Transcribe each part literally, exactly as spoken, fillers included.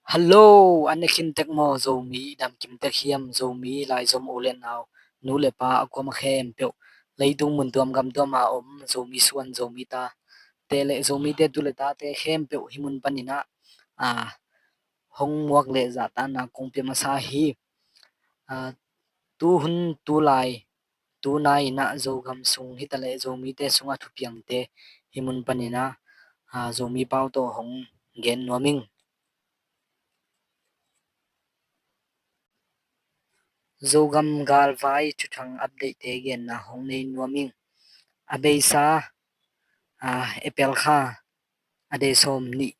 Hallo, an ne khin tek maw Zomi, dam kim tek hiam Zomi, laizom u le nau, nu le pa a kuama khempeuh, leitung mun tuam gam tuam a om Zomi suan Zomi ta te le Zomite tu le tate khempeuh hih mun panin ah, a, hong muak le zahtakna kong pia masa hi. A, tuhun tulai, tunai in ah Zogam sung hi ta le Zomite sungah thupiangte hih mun panin ah, a, Zomi pau tawh hong gen nuam ing. Zogam galvai thuthang update te genna hong nei nuam ing. A beisa, a, April kha, a day sawm nih,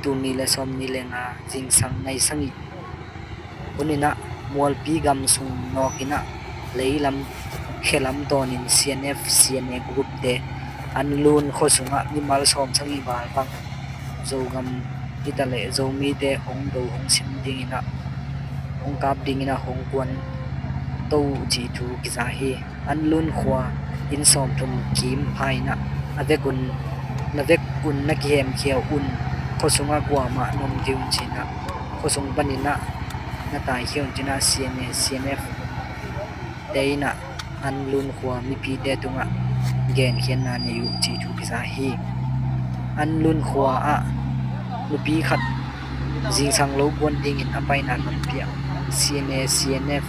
tul nih le sawm nih le nga, zingsang nai sagih hun in ah Mualpi gam sung nawk in ah leilam khelam tawnin C N F, C N A group te Anlun khua sungah mimal sawm sagih val bang Zogam hi ta le Zomite hong do hong sim dingin ah, hong kap dingin ah hong kuan to uh cih thu kiza hi. Anlun khua inn sawmthum kim pha in ah, a vek un, na vek un na kihemkhia un, khua sungah kuamah na om kei un ci-in ah, khua sung panin ah na taikhia un ci-in ah C N A, C N F te in ah Anlun khua mipite tungah genkhiatna nei uh cih thu kiza hi. Anlun khua ah nupi khat zingsang lo kuan dingin a paina tampi ah C N A, C N F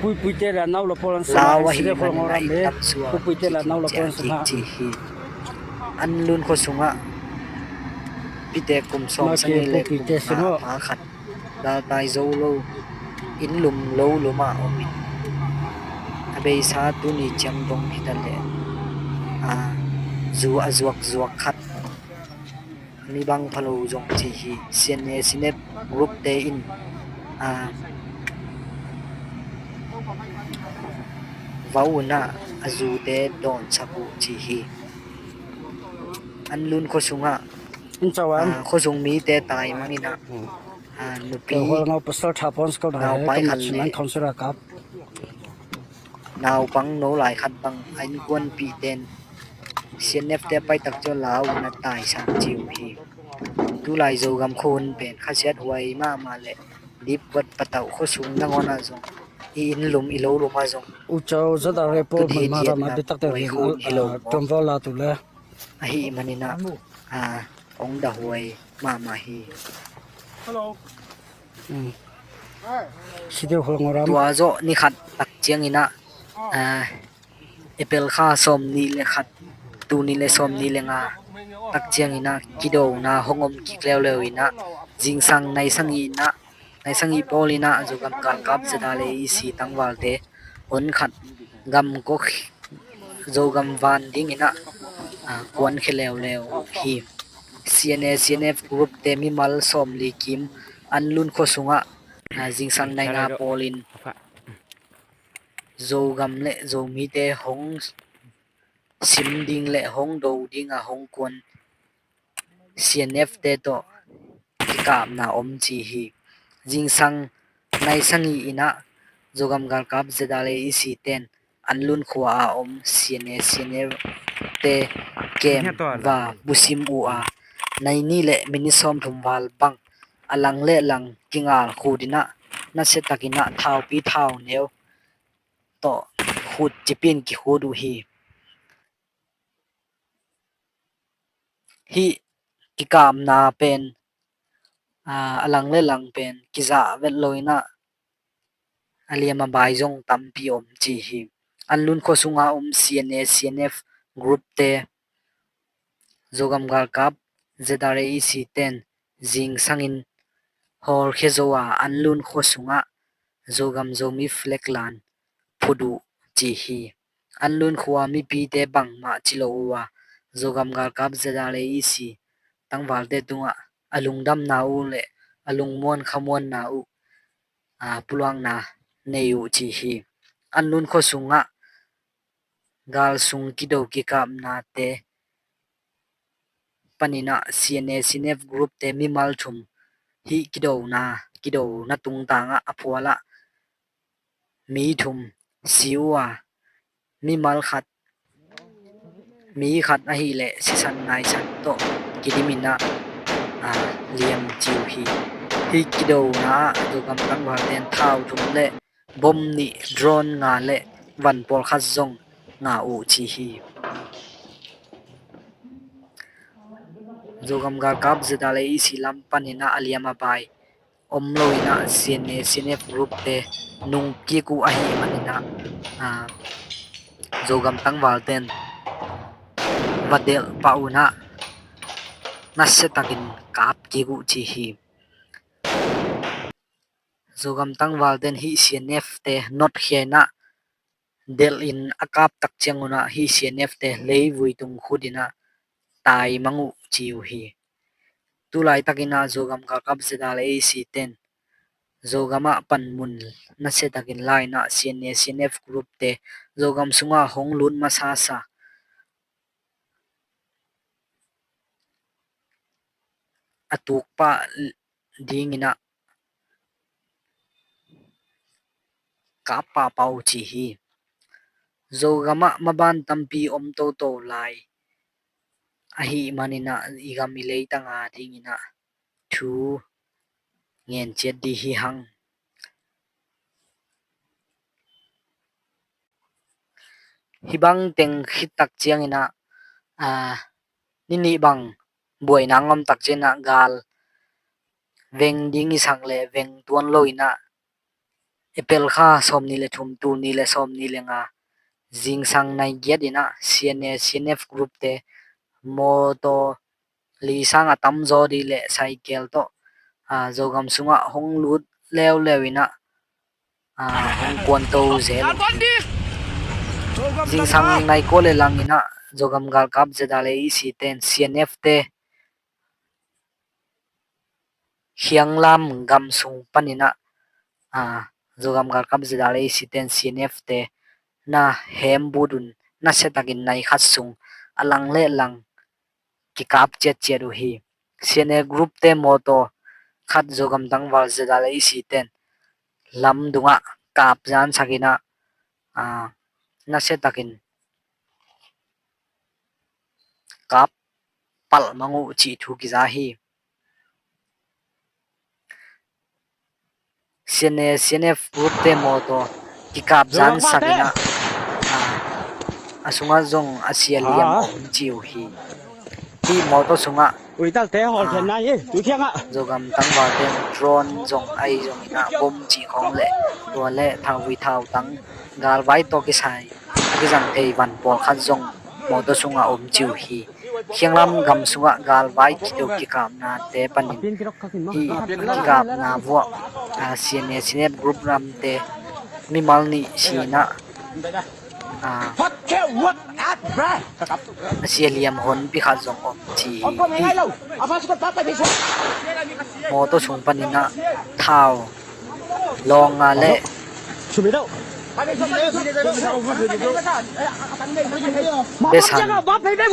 Puipuite le a nau le pawl an sa, lau ahih manin ah i tamsuah puipuite le a nau le pawl an sa ci hi. Anlun khua sungah pite kum sawm sagih le kum nga pha khat galtai zo lo, inn lum lo lum ah om in, a beisa tuni ciang dong hi ta le, a, zu a zuak zuak khat, mi bang pha lo zong ci hi. C N A, C N F group te in, a, vau un ah a zute dawnsak uh ci hi. Anlun khua sungah, a, khua sung mite taimang in ah, a, nupi naupai khat le naupang no lai khat bang a innkuanpihte in C N F te a pai tak ciang lau un ah taisan ci uh hi. Tulai Zogam khua hun pen khasiat huai mahmah le dipkuat patauh khua sung nangawn ah zong, i inn lum i lo lum ah zong, ahih manin ah, a, hong dah huai mahmah hi. Tua zawh ni khat tak ciangin ah, a, April kha sawm nih le khat, tul nih le sawm nih le nga tak ciangin ah kidona hong om kik leuleu in ah, zingsang nai sagih in ah, nai sagih pawl in ah Zogam galkap Z R A E C tangvalte hon khat gam kok Zogam van dingin ah, a, kuankhia leuleu hi. C N A, C N F group te mimal sawmli kim Anlun khua sungah, a, zingsang nai nga pawlin Zogam le Zomite hong sim ding le hong do ding a hong kuan C N F te tawh kikapna om ci hi. Zingsang nai sagih in ah Zogam galkap Z R A E C ten Anlun khua a om C N A, C N F te kem va busim uh a, nai nih le minit sawmthum val bang a lang le lang kingal khut in ah, nasia takin ah thaupi thauneu tawh khut cipin kikhut uh hi. Hih kikapna pen, a, a lang le lang pen kizah vet lo in ah, a liam a bai zong tampi om ci hi. Anlun khua sunga om C N A, C N F group te Zogam galkap Z R A E C ten zingsangin hawlkhia zo a, Anlun khua sungah Zogam Zomi flag lan phut uh ci hi. Anlun khua mipite bangmah ci lo uh a, Zogam galkap Z R A E C tangvalte tungah a lungdamna uh le a lungmuan khamuanna uh, a, pulakna nei uh ci hi. Anlun khua sungah gal sung kido kikapnate panin ah C N A, C N F group te mimal thum hih kidona, kidona tungtangah a phualah mi thum si uh a, mimal khat, mi khat ahih leh sisan naisan tawh kidim in ah a, liam ci uh hi. Hih kidona ah Zogam tangvalte in thau thum le bom nih, drone nga le van pawlkhat zong ngah uh ci hi. Zogam galkap Z R A E C lam panin ah a liam a bai om loin ah C N A, C N F group te nung kik uh ahih manin ah, a, Zogam tangvalte in va delh pah un ah nasia takin kap kik uh ci hi. Zogam tangvalte in hih C N F te notkhia in ah delh in a kap tak ciangun ah hih C N F te leivui tung khut in ah tai mang uh ci uh hi. Tulaitakin ah Zogam galkap Z R A E C ten Zogam ah panmun nasia takin la in ah C N A, C N F group te Zogam sungah hong lut masasa a tuk pah dingin ah kap pahpah uh ci hi. Zogam ah maban tampi om toto lai ahih manin ah i gam i leitang a dingin ah thu ngen ciat dih hi hang. Hih bang teng khit tak ciangin ah, a, ni nih bang buaina ngom tak ciangin ah gal veng ding i sak le veng tuan loin ah April kha sawmnih le thum, tul nih le sawmnih le nga zingsang nai giat in ah C N A, C N F group te mawtaw li sang a tamzaw dih le cycle tawh, a, Zogam sungah hong lut leuleu in ah, a, hong kuanto zel uh hi. Zingsang nai kua le lang in ah Zogam galkap Z R A E C ten C N F te Khianglam gam sung panin ah, a, Zogam galkap Z R A E C ten C N F te na hembut un nasia takin nai khat sung a lang le lang kikap ciatciat uh hi. C N A group te mawtaw khat Zogam tangval Z R A E C ten lam dungah kap zansak in ah, a, nasia takin kap palh mang uh cih thu kiza hi. C N A, C N F group te mawtaw kikap zansak in ah, a, a sungah zong a sia liam om ci uh hi. Hih mawtaw sungah, a, Zogam tangvalte drone zong ahi zongin ah bom cih khawng le tua le thauvui thautang galvai tawh kisai a kizang thei van pawlkhat zong mawtaw sungah om ci uh hi. Khianglam gam sungah galvai kidawk kikapnate panin hih kikapna vuah, a, C N A, C N F group ramte mimal nih si in ah, a, a sia liam honpi khat zong om ci hi. Mawtaw sung panin ah thau lawng nga le besan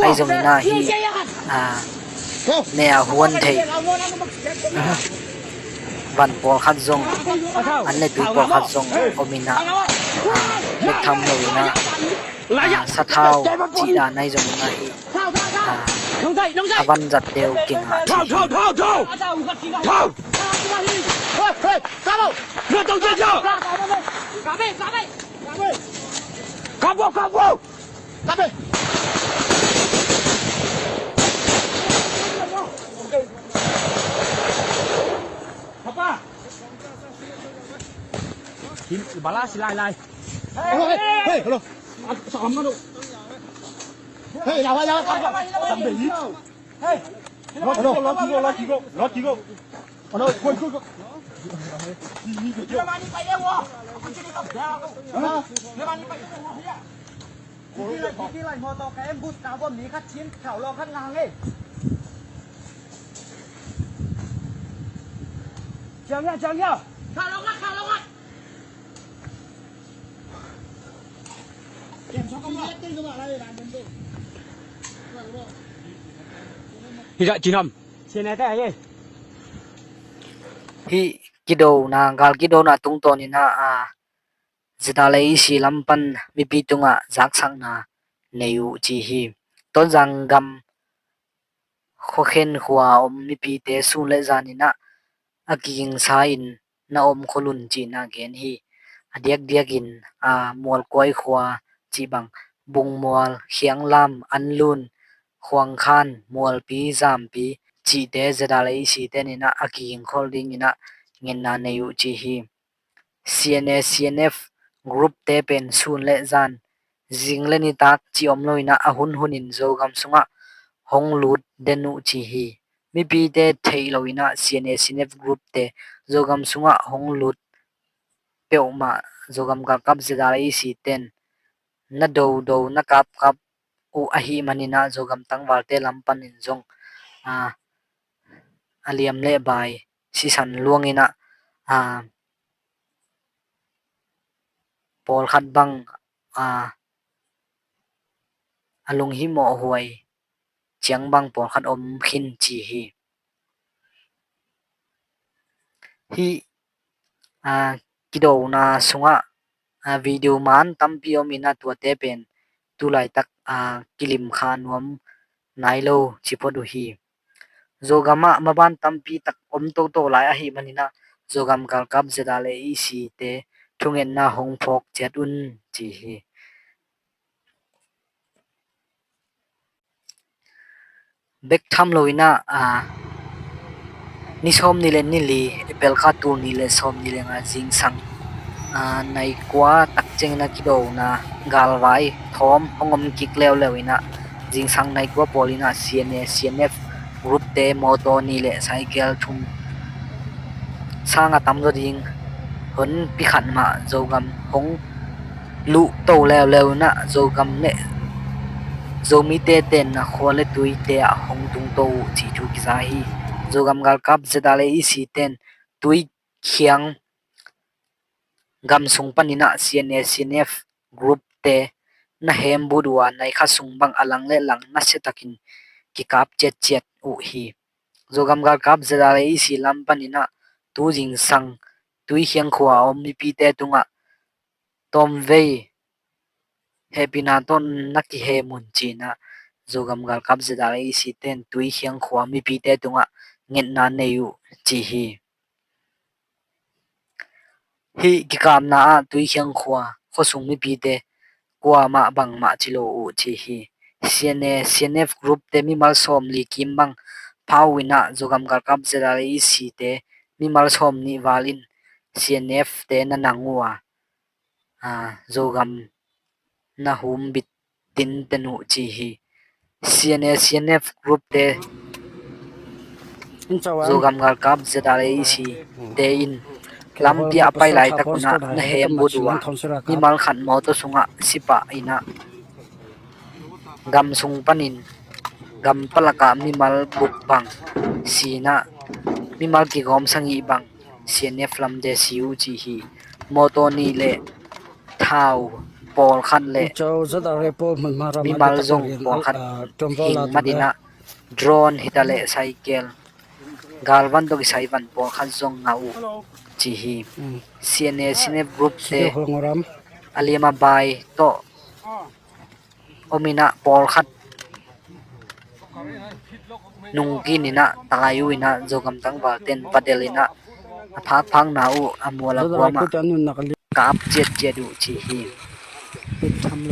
ahi zongin ah hih, a, ne a huan thei van pawlkhat zong, an le tui pawlkhat zong om in ah, a, bek tham lo in ah, a, sathau cih dan ahi zongin ah hih, a, a van zatte uh kingah ci hi. Bala si lai lai. Hey, hey, hey, hello. Hey, la la la. Hey. Hello. Hello. Hello. Hello. Hello. Hih kidona, gal kidona tungtawn in ah, a, Z R A E C lam pan mipi tungah zaksakna nei uh ci hi. Tonzang gam Khuakhen khua a om mipite sun le zanin ah a kigingsa in na om khol un ci-in ah gen hi. A diakdiakin, a, Mualkuai khua cih bang, Bungmual, Khianglam, Anlun, Khuangkhan, Mualpi, Zampi cihte Z R A E C te'n in ah a kiging khol dingin ah ngetna nei uh ci hi. C N A, C N F group te pen sun le zan, zing le nitak cih om lo in ah a hunhunin Zogam sungah hong lut den uh ci hi. Mipite theih lo in ah C N A, C N F group te Zogam sungah hong lut peuhmah Zogam galkap Z R A E C te'n na dodo, na kapkap uh ahih manin ah Zogam tangvalte lam panin zong, a, a liam le bai sisan luangin ah, a, pawlkhat bang, a, a lunghimawh huai ciang bang pawlkhat om khin ci hi. Hih, a, kidona sungah, a, video man tampi om in ah tuate pen tu laitak, a, kilim kha nuam nai lo ci phot uh hi. Zogam ah maban tampi tak om toto lai ahih manin ah Zogam galkap Z R A E C te thungetna hong phawk ciat un ci hi. Bek tham lo in ah, a, ni sawmnih le ni li, April kha, tul nih le sawmnih le nga zingsang, a, nai kua tak ciangin ah kidona galvai thawm hong om kik leuleu in ah zingsang nai kua pawl in ah C N A, C N F group te mawtaw nih le cycle thum sang a tam zaw ding honpi khat mah Zogam hong luh to leuleu in ah Zogam le Zomite tenna khua le tuite ah hong tung to uh cih thu kiza hi. Zogam galkap Z R A E C te'n Tuikhiang gam sung panin ah C N A, C N F group te na hembut uh a, nai kha sung bang a lang le lang nasia takin kikap ciatciat uh hi. Zogam galkap Z R A E C lam panin ah tu zingsang Tuikhiang khua a om mipite tungah tawmvei hehpihna tawh na kihem un ci-in ah Zogam galkap Z R A E C te'n Tuikhiang khua mipite tungah ngetna nei uh ci hi. Hih kikapna ah Tuikhiang khua khuasung mipite kuamah bangmah ci lo uh ci hi. C N A, C N F group te mimal sawmli kim bang pha uh in ah Zogam galkap Z R A E C te mimal sawmnih val in C N F te na nang uh a, a, Zogam na humbit tinten uh ci hi. C N A, C N F group te Zogam galkap Z R A E C te in lampi ah a pai laitak un ah na hembut uh a, mimal khat mawtaw sungah si pah in ah gam sung panin gam palakah mimal buk bang si in ah mimal kigawm sagih bang C N F lamte si uh ci hi. Mawtaw nih le thau pawlkhat le mimal zong pawlkhat hing mat in ah drone hi ta leh cycle galvan tawh kisai van pawlkhat zong ngah uh ci hi. C N A, C N F group te a liam a bai tawh om in ah pawlkhat nungkin in ah tai uh in ah Zogam tangval ten padel in ah a phakphakna uh a mual a guam ah kap ciatciat uh ci hi.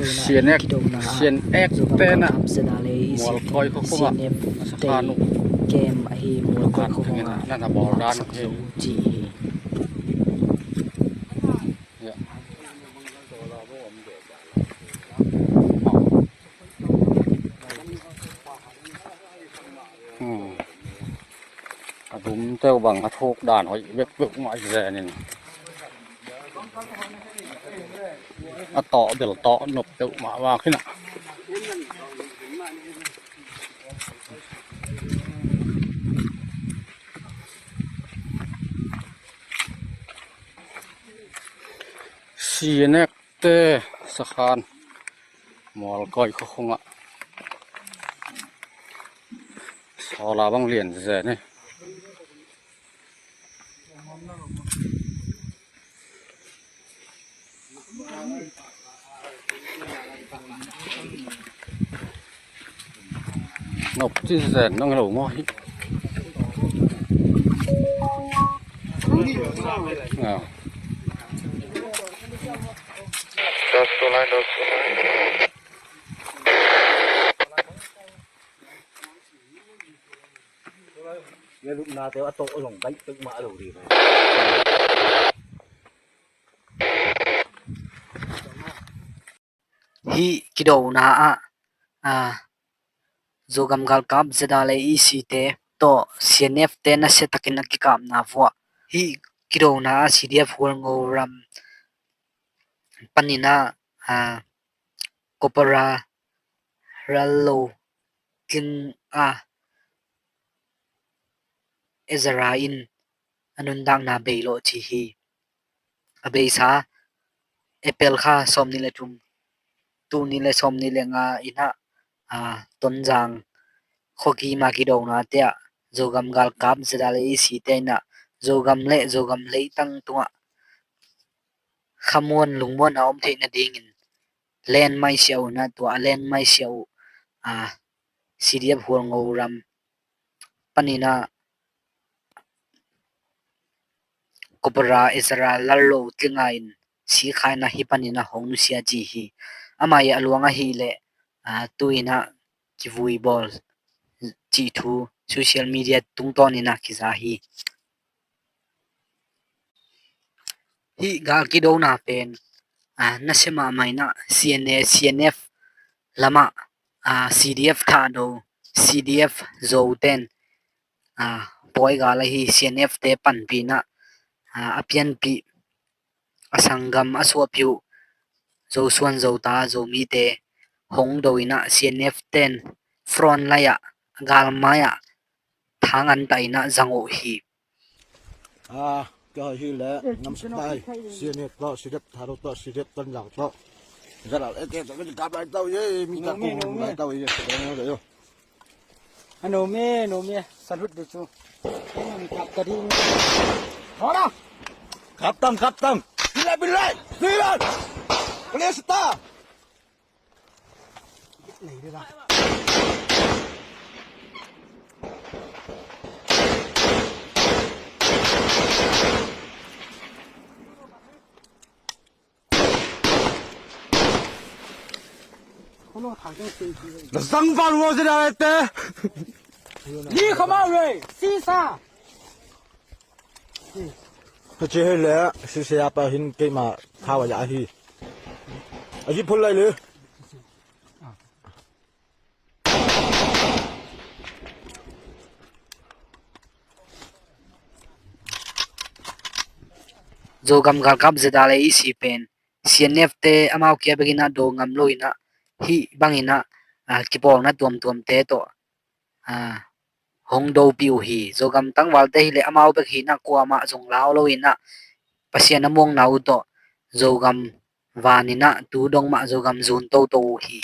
C N F, C N F te na Mualkuai khuakhung ah a sakhan uh. Kem ahi Mualkuai khuakhung ah na na bawl dan uh hi. Hmm. A dum teuh bang a thuk dan hoih bek bek mah zen in. A tawh bel tawh nop teuh mah vak hi na. C N F te sakhan Mualkuai khuakhung ah solar bang lian zen hi. Nop ci zen nong lo maw hi. Ah. Hih kidona ah, ah, Zogam galkap Z R A E C te tawh C N F te nasia takin a kikapna vuah. Hih kidona ah C D F Hualngo ram panin ah, ah, Copra Rallo Tling ah Ezra in a nuntakna bei lawh ci hi. A beisa April kha sawmnih le thum, tul nih le sawmnih le nga in ah, ah, Tonzang khuakima kidonate ah Zogam galkap Z R A E C te in ah Zogam le Zogam leitang tungah khamuan lungmuan a om theih nadingin lenmai siah uh in ah, tua a lenmai siah uh, ah, C D F Hualngo ram panin ah Copra Ezra Lallo Tling ah in sikha in ah hih panin ah hong nusia ci hi. Amah i a luang ahih leh, ah, tu in ah kivui bawl cih thu social media tungtawn in ah kiza hi. Hih gal kidona pen, ah, nasia mahmah in ah C N A, C N F lamah, ah, C D F Thado, C D F Zo ten, ah, pawi gal ahi C N F te panpih in ah, ah, a pianpih, a sanggam a suahpih uh Zosuan Zota Zomite hong do in ah C N F ten front line ah, galmai ah thang an tah in ah zang uh hi. Ah, ka hi le, nam sa pai, C N F tawh, C D F Thado tawh, C D F Tonzang tawh. Zara, eh, eh, eh, kap lai tau ye, mi ta kong lai tau ye, eh, eh, eh. Ano me, ano me, salut de chu. Kap ka ding. Hola. Kap tam, kap tam. Bilai, bilai, bilai. Kalian seta. Na zang val wo zina te. Ni khamau rei, sisa. Ka ci hei le, sisi a pa hin keima thawa ya hi. A hi phul lai le. Zogam galkap Z R A E C pen C N F te amau kia bekin ah do ngam lo in ah, hih bangin ah, ah, kipawlna tuamtuamte tawh, ah, hong dopih uh hi. Zogam tangvalte hi le amau bek hi in ah kuamah zong lau lo in ah, Pasian a muangna uh tawh Zogam van in ah tu dong mah Zogam zun toto uh hi.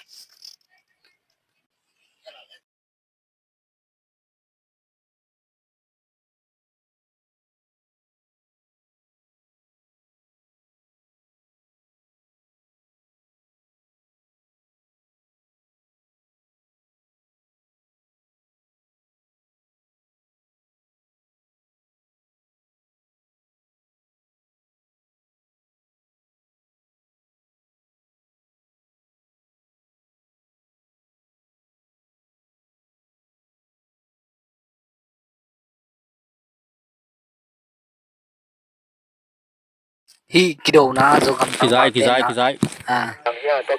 Hih kidona Zogam kizai, kizai, kizai. Ah,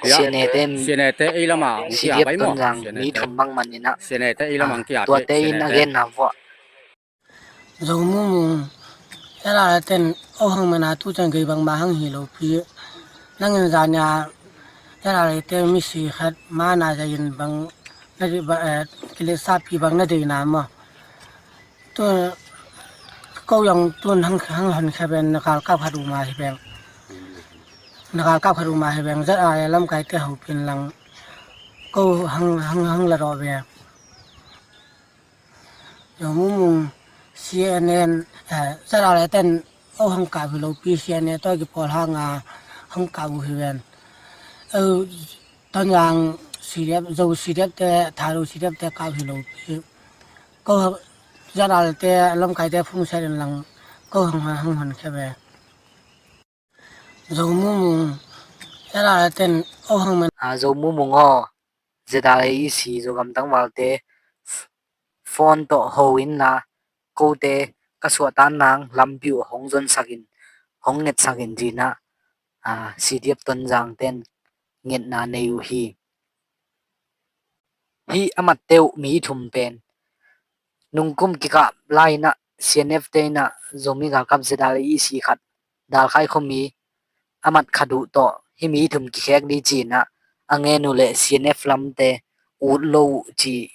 sianete, sianete ei lama, C D F Tonzang mi thum bang man in ah. Sianete ei lama, ah, kiap tuate in a genna vuah. Zo mumung, yala ten, oh hang mana tu ten gei bang ma hang hi lo pi. Nangin zania, yala ten misi khat mana zain bang, na di ba, eh, kilesa pi bang na dei na mo. Tu, ko yang tun hang, hang hon kha ben na kal kap khat uma hi beng. Na kal kap khat uma hi beng, zat a lam kai te ho pin lang. Ko hang, hang, hang la ro be. Yo mumung C N N, eh, zara le ten, oh hang ka hi lo pi C N N to ki pol hang a, hang ka u hi ven. Oh, Tonzang CDF, Zo CDF te, Thalo CDF te kap hi lo pi. Ko ZRA te, lamkaite phungsiat in lang ko hang hang hon khia ve. Zo Mumung, ZRA ten ko hang man. A, Zo Mumung aw, ZRA EC, Zogam tangvalte phone tawh ho inla, kote ka suahtak nang lampi uh hong zonsak in, hong ngetsak in, ci-in ah, a, CDF Tonzang ten ngetna nei uh hi. Hih a matte uh mi thum pen nungkum kikap lai-in ah CNF te in ah Zomi galkap ZRA EC khat Dalkhai khuami a mat khat uh tawh hih mi thum kikhek ding ci-in ah a ngen uh leh CNF lamte ut lo uh ci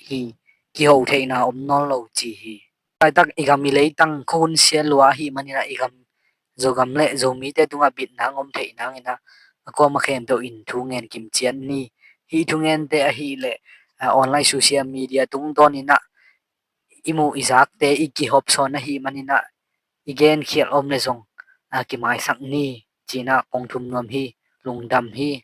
hi, kiho theihna om nawn lo uh ci hi. Laitak i gam i leitang khuahun sia lua ahih manin ah i gam Zogam le Zomite tungah bitna hong om theih nangin ah a kuamah khempeuh in thu ngen kim ciat ni. Hih thungente ahih leh, a, online social media tungtawnin ah i muh i zakte i kihawp sawn ahih manin ah i genkhial om leh zong, a, kimaisak ni, ci-in ah kong thum nuam hi. Lungdam hi.